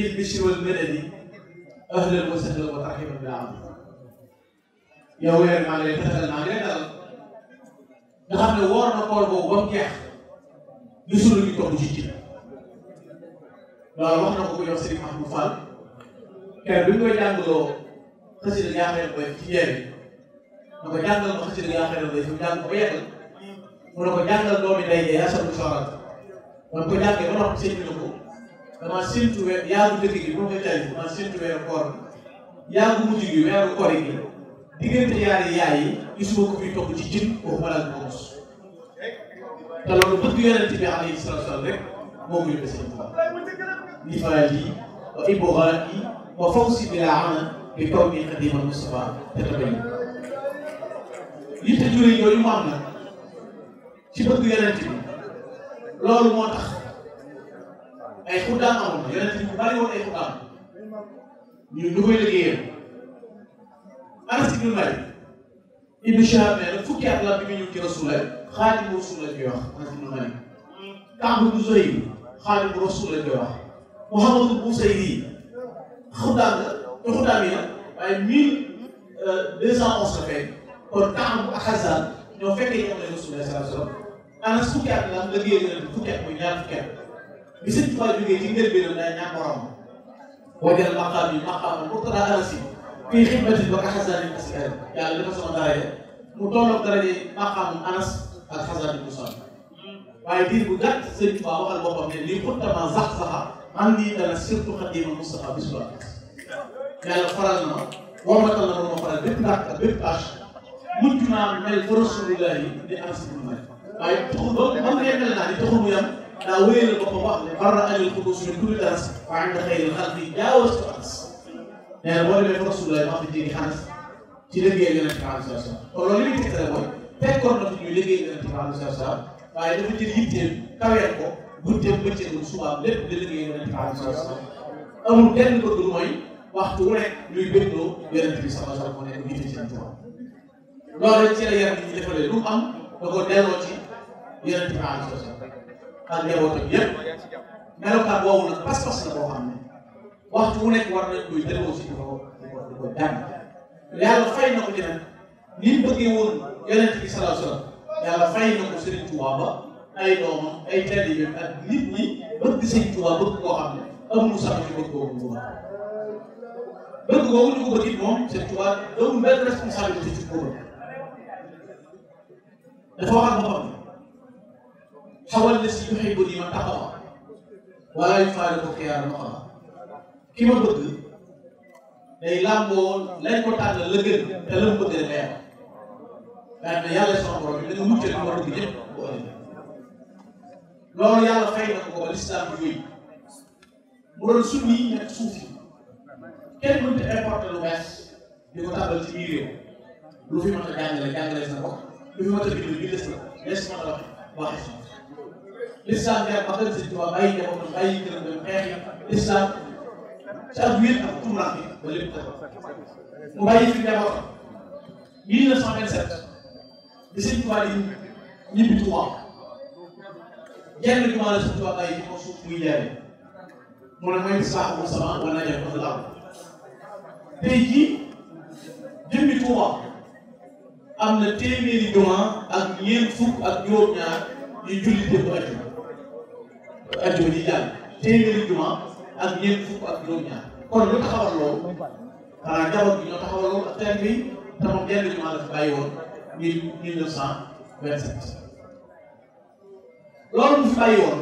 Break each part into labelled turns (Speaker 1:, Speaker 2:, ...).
Speaker 1: بالبشر والمدد أهلا وسهلا وترحيبا بالعام yow weer maa ngi lay fetal maa ngi lay dalal nga xam ne woor na koor boobu ba mu jeex gisul lu ñu togg ci ci loolu wax na ko ku yow Serigne Mahmoud Fall kenn bi ñu koy jàngaloo xasida yaa xëy na koy ci njëriñ na ko jàngal ma xasida yaa xëy na koy fi mu jàng ko ba yeggal mu ne ko jàngal doomi day dee asadu sorat man ko jàngee ba noppi sëñ bi ne ko dama séntu weer yaa bu dëkk gi bu ma koy tari dama séntu weeru koor yaa bu mujj gi weeru koor gi diggante yaari yaay yi gisuma ko fi togg ci jën waxuma la ko mos te loolu bëgg yonent bi alayhi salaatu wa salaam rek moo ko yóbbee seen tubaab nifaali wa ibghaa'i wa fawsi bila ana bi kawni xadimal Mustafa te tabayin yitte jure yooyu mu am nag ci bëgg yonent bi loolu moo tax ay xuddaam amoon na yonent bi bu bari woon ay xuddaam ñu koy liggéeyal Anas ibn Malik ibn Shihab nee na fukki at la bi mu ñëw ci Rasulullah xaadimu Rasul lañ koy wax Anas ibn Malik Kaab ibn Zuhayr xaadimu Rasul lañ koy wax Muhammad Busayri xuddaam la te xuddaam yi nag waaye 1211 la fekk kon Kaab ak Xasaan ñoo fekkee ñoom la Rasulullah sallallahu alayhi wa sallam Anas fukki at la am la liggéey yonent fukki at mooy ñaar fukki at bi Sëñ Tuubaa jógee ci njëlbéenam day ñaan borom wajal maqaam yi maqaam muqtada Anas fii xidmatin ba ka xasaanin Askiya yàlla dafa sama daraja mu tolloog daraja maqaam Anas ak xasaanin Musa waaye diir bu gàtt Sëñ Tuubaa waxal boppam ne lii xuttama sax saxa man lii dana surtout xadima Mustafa bis ba yàlla faral na ma woomatal na ma faral bépp ndàkk ak bépp tâche mujj naa mel fa Rasulullah yi di Anas ibn Malik waaye taxul ba man ngay mel naa ni taxul mu yam daa wéyal boppam wax ne barra anil xudus min kulli daras wa inda xayril xalqi jaawastu Anas nee na boo demee fa Rasulullah wax di jéggi Anas ci liggéey yonent bi alayhi salaam kon loolu li muy tegtale mooy fekkoon na fi ñuy liggéey yonent bi alayhi salaam waaye dafa jël yitteem kaweel ko guddeem bëccëgul subaam lépp di liggéey yonent bi alayhi salaam amul benn bëgg lu mooy waxtu wu nekk luy bëggloo yonent bi sallallahu alayhi wa sallam moo nekk yitte seen tubaab loolu ci la yar nit ñi defalee lu am da ko delloo ci yonent bi alayhi salaam ak njabootam yëpp melokaan boobu nag pas-pas la boo xam ne waxtu wu nekk war nañ koy delloo si di ko jàng yàlla fay na ko ci nag ni mu bëggee woon yonent bi sallallahu alayhi wa sallam yàlla fay na ko Serigne Touba ba ay doomam ay taalibeem ak nit ñi bëgg Serigne Touba bëgg koo xam ne amul sax ci bëgg boobu Touba bëgg boobu ñu ko bëgg it moom Serigne Touba amul benn responsabilité ci ko bëgg dafa wax ak boppam xawal na si yuhibbu ni man taqwa wala yufaariqu xiyaara maqama ki ma bëgg day làmboo lañ ko tànn la gën te la mu bëgg rek lay am waaye nag yàlla sama borom bi da nga muccal li ma bëgg ñëpp bu ëllëgee loolu yàlla fay na ko ba lislaam bi wéy mu doon sunni yi nekk suuf yi kenn mënut a importer lu bees di ko tàmbal ci biir réew lu fi mën a jàngale sa bopp lu fi mën a bind bi des na des mën a waxe si lislaam jaar ba gën Sëñ Tuubaa bàyyi njabootam bàyyi këram dem xeexi lislaam ci ak wér ak tumuraan bi ba lépp tax mu bàyyi fi njabootam 1927 bi Sëñ Tuubaa di ñibbi Tuubaa jenn jumaa la Sëñ Tuubaa bàyyi ci kaw suuf muy jaaree mu ne mooy saaxu sama wala najal ko laaw tey jii jëmmi Tuubaa am na téeméeri jumaa ak ñeent fukk ak juróom-ñaar yu julli démb ajjuma di jàll téeméeri jumaa ak ñeent fukk ak juróom-ñaar kon lu taxawal loolu xanaa njaboot bi ñoo taxawal loolu ak teen bi te moom jenn jumaa la fi bàyyi woon 1927 loolu mu fi bàyyi woon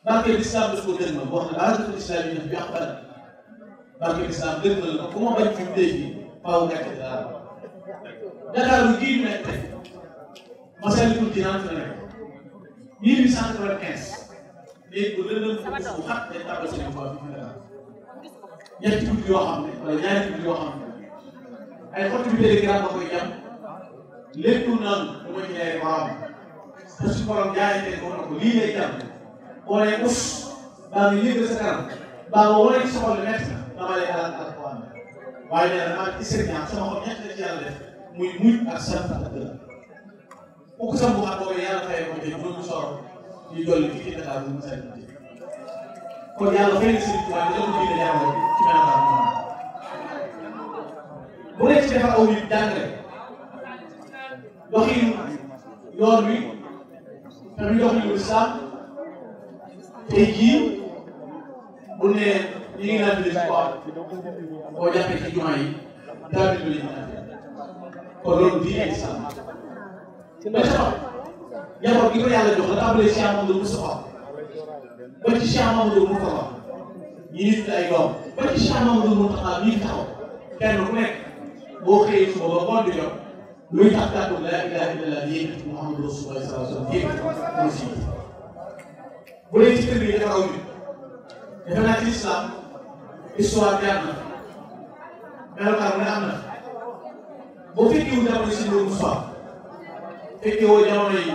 Speaker 1: barke lislaam daf ko dëgmal wax ne barakatul islaam yi daf bi aqbal barke lislaam dëgmal na ku ma bañ fi mu dee fii faaw gàcce dara Dakar bu gii ñu nekk tey Massalikul Jinaan fi la nekk 1895 léegi bu lëndëm bu xat dañ tàmbali seen fois bi fi Dakar ñetti guddi yoo xam ne wala ñaari guddi yoo xam ne ay xottu bi télégramme ba koy jam lépp naan lu ma ci lay borom te su borom jaayante ko na ko lii lay jam boo nee uf baa ngi yëgal sa kanam baa nga wane ci xol metti dama lay alal ak ko am waaye nee na damaa ci sëriñ sama xol ñett la ci yàlla def muy muñ ak sant ak gërëm ku ko sam bu xam boobu yàlla fayee ko te juróomi soro ñu dolli fii ci Dakar bu Massalikul kon yàlla xëy na Sëriñ Tuubaa dina ko diine jàngale ci melokaan moom bu dee ci defar aw nit jàngale doxinu yoon wi tamit doxinu lislaam tey jii bu ne ñi ngi naan bis boo jàppee ci jumaa yi tamit lu ñu naan kon loolu diine lislaam ba ca topp njaboot gi ko yàlla jox la tàmbalee Cheikh Mamadou Moustapha ba ci Cheikh Mamadou Moustapha ñi nit ay doom ba ci Cheikh Mamadou Moustapha ñi taxaw kenn ku nekk boo xëyee suba ba ngoon di jot luy tax kàddu laa ilaaha illallaah yéegi Muhammadu Rasulullaah sallallaahu alayhi wa sallam yéegi mooy si bu dee ci kër gi dafa raw nit defe naa ci lislaam histoire bi am na melokaan bu ne am na boo fekkee wu jamono si Ndour Moussa fekkee woo jamono yi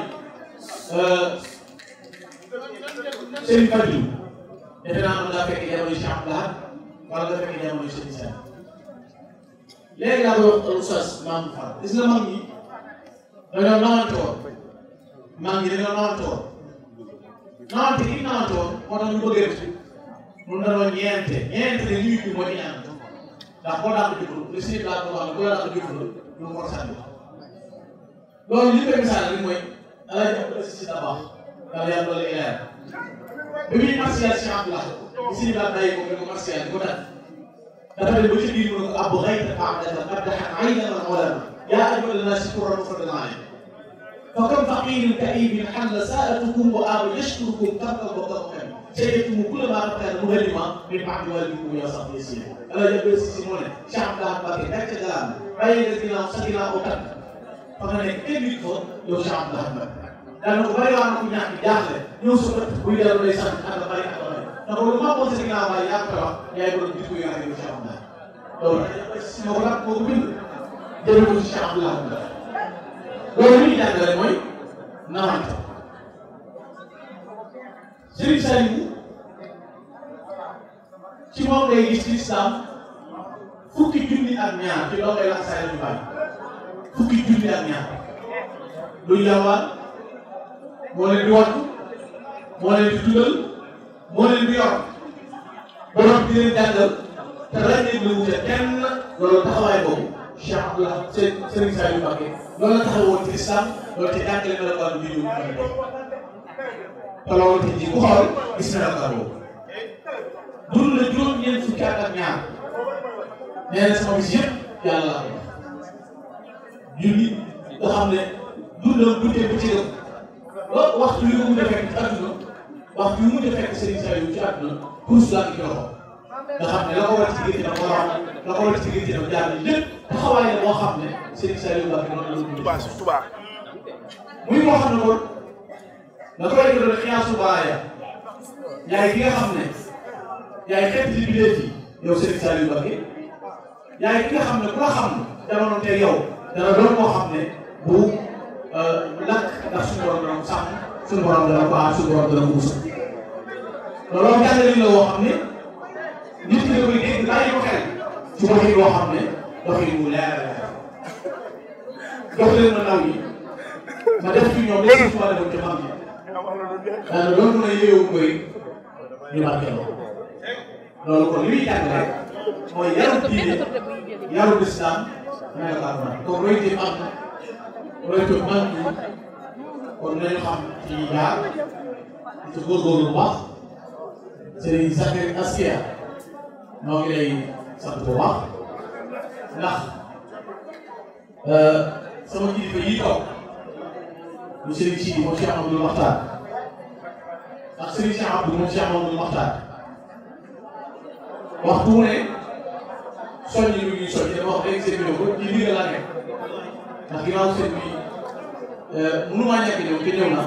Speaker 1: Serigne Fadilou defe naa am nga fekkee jamono yi Cheikh Abdoulaye wala nga fekkee jamono yi Serigne Sène léegi laa koy wax Oustaz Mamadou Fall gis nga mag ñi dañoo nawante woon mag ñi dañoo nawante woon nawante gi nawante woon moo tax ñu bëgg a def mun nañoo ñeente ne lii bi mooy ñaan ndax boo dàq jublu le site laa ko wax ne boo dàq jublu ñu ko sànni loolu li koy misaal rek mooy ala jàpp si tabax yàlla yàlla doole leer bi muy martial si Abdoulaye si laa bàyyi ko ko martial di ko def dafa dem ba ci biir mu ne ko ab xayta ba'daka qaddahan aynan al-ulama yaa ayyuha an-naas kurran mufradan alayhi fa kam faqirin ka'ibin halla sa'atukum wa aba yashkurukum kabkan wa kabkan sayyidukum kullama kana muhallima min ba'di walidikum ya sax yasir ala jabbe si mu ne Cheikh Abdoulaye Mbacké nekk ca galam bàyyi nga ginnaaw sa ginnaaw aw tànk fa nga nekk kenn nit fa yow Cheikh Abdoulaye Mbacké daal ko bari waa na ko ñàkk jaaxle ñëw sa bët buy dellu day sant ak bari ak bari ndax lu ma posé ginnaaw waaye yaa ko wax yaay borom gis ko yaa ngi Cheikh Abdoulaye loolu si ma ko nag moo ko bind jëlee ko ci Cheikh Abdoulaye loolu li ñu jàngale mooy nawante Serigne Saliou ci moom ngay gis ci lislaam fukki junni ak ñaar ci loo koy wax saa yu bàyyi fukki junni ak ñaar luy yalwaan moo leen di wattu moo leen di dundal moo leen di yor borom di leen jàngal te ràññee lu wute kenn loolu taxawaay boobu Cheikh Abdoulaye Serigne Saliou Mbacké loolu la taxawoon ci lislaam loolu ci jàngale melokaan bi ñu mën a def te loolu tey jii ku xool gis melokaan boobu dund na juróom-ñeent fukki at ak ñaar nee na sama bis yëpp yàlla la ko julli nga xam ne dundam guddee bu ci dëkk ba waxtu yu mu defee ci àdduna waxtu yu mu defee Serigne Saliou ci àdduna kurus laa ci loxo nga xam ne la ko war ci diggante nag borom la ko war ci diggante nag jaar nañ lépp taxawaay la boo xam ne Serigne Saliou Mbacké noonu la ñu Touba muy moo xam ne kon da koy doon xiyaasu baaya yaay ki nga xam ne yaay xeet li bindee fi yow Serigne Saliou Mbacké yaay ki nga xam ne ku la xam jamono tey yow dana doon moo xam ne bu lakk ndax suñu borom dana ko sàmm suñu borom dana ko aar suñu borom dana ko musal loolu jàngale la woo xam ne nit ki da koy dégg bàyyi ko xel ci doxin boo xam ne doxin mu leer la jox leen ma ndaw yi ma def ci ñoom léegi su ma defoon ci xam ne daanaka loolu mën a yeewu koy ñu barkeeloo loolu kon li muy jàngale mooy yaru diine yaru lislaam melokaan na kon royte mag royte mag ñi kon nañu xam ci jaar ci góorgóorlu bu baax Serigne Sakir Askiya noo ngi lay sant bu baax ndax sama kilifa yi toog mu Serigne Sidi moom Cheikh Amadou Wakhtane ak Serigne Cheikh Abdou moom Cheikh Amadou Wakhtane waxtu mu ne soññi lu ñuy soññi dama wax léegi seen vidéo ko ci ndigal laa nekk ndax ginnaaw seen bi mënumaa ñàkk ñëw te ñëw na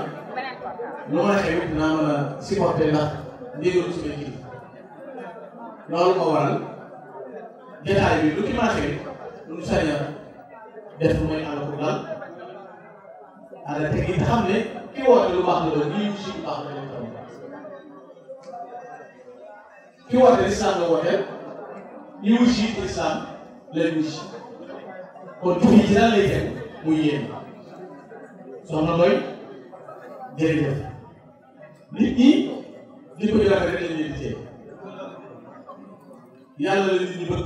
Speaker 1: lu ma xew it dinaa mën a supporter ndax ndigalu suñu kilifa loolu moo waral jotaay bi lu ci mën a xew lu ñu sañ a def mooy àll ko daal àll teg it xam ne ki woote lu baax la doon lii si lu baax la doon xam ki woote lislaam la wooteel ñi wuy si lislaam lay wuy si kon jub yi ci lan lay teg muy yéen soxna Ndoye jërëjëf nit ñi jikko ju rafet rek lañ leen di téye yàlla la nit ñi bëgg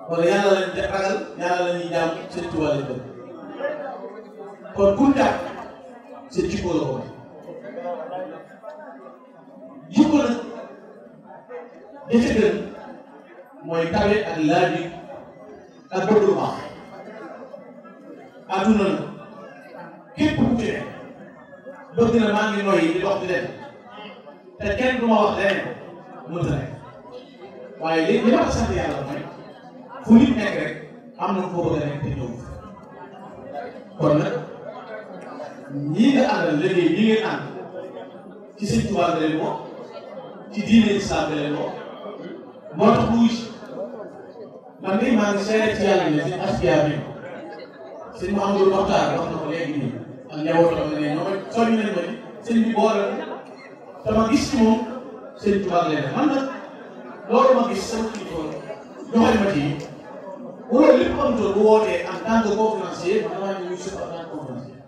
Speaker 1: wala yàlla lañ ragal yàlla la ñuy jaam seen Tuubaa lañ bëgg kon ku jàpp seen jikko la ko may jikko nag jëfe gën mooy tabe ak laabi ak bëgg lu baax àdduna na képp ku ci ne bëgg na maa ngi noyyi di dox di dem te kenn du ma wax leneen mënta nekk waaye li ma ko sant yàlla mooy fu nit nekk rek am na foo bëgg a nekk te ñëw kon nag ñii nga àndal liggéey ñi ngeen ànd ci Sëñ Tuubaa nga leen woo ci diine islam nga leen woo moo tax lu man de maa ngi seede ci yàlla ne sëñ Askiya bi sëñ Mouhamadou Wakhtane wax na ko léegi nii ak njabootam ne ñoom soññ nañu ma ni sëñ bi boole te ma gis ci moom Sëñ Tuubaa leen man nag loolu ma gis sama kilifa joxe ma ci loolu lépp amutoon bu wootee en tant que conférencier man damaa ñu suuf en tant que conférencier